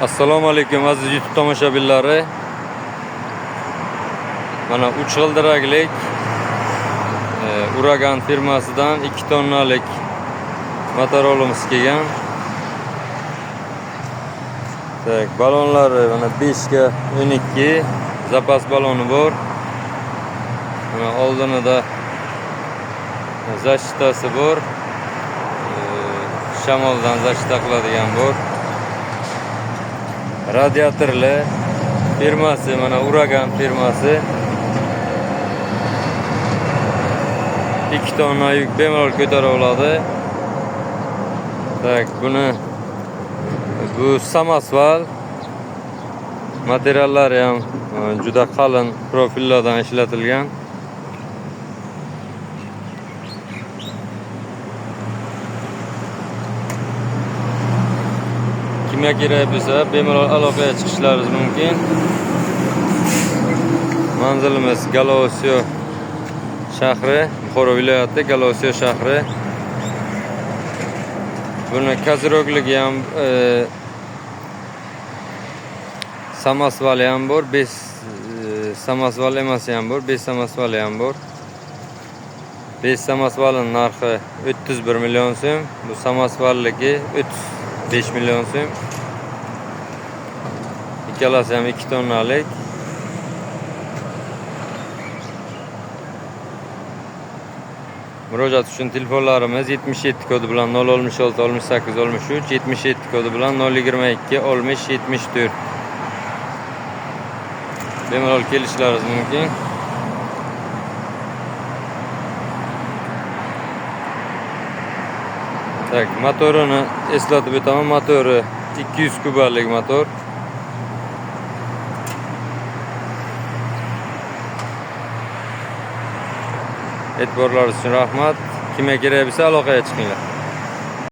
Assalomu alaykum aziz YouTube tomoshabinlari. Mana 3 g'ildiraklik Uragan firmasidan 2 tonnalik motorolimiz kelgan. Так, balonlari mana 5 ga 12 zapas baloni bor. Mana oldinida защита si bor. Shamoldan защита qiladigan bor. Radiatorli firmasi mana Uragan firmasi. 2 tonna yuk bemalol ko'tara oladi. Так, buni bu samosval materiallari ham juda qalin profillardan ishlatilgan. Kimga kerak bo'lsa, bemalol aloqaga chiqishlaringiz mumkin. Manzilimiz Galosiyo shahri, Buxoro viloyati Galosiyo shahri. Buni kozirokligi ham samosvali ham bor, 5 samosval emasi ham bor, 5 samosvali ham bor. 5 samosvalning narxi 31 million so'm, bu samosvalligi 35 million so'm. Ikkalasi ham 2 tonnalik. Murojaat uchun telefonlarimiz 77 kodi bilan 066 68 63, 77 kodi bilan 022 60 74. Bemalol kelishlaringiz mumkin. Так, motorini eslatib o'taman. Motori 200 kubalik motor. E'tiborlaringiz uchun rahmat. Kimga kerak bo'lsa aloqaga chiqinglar.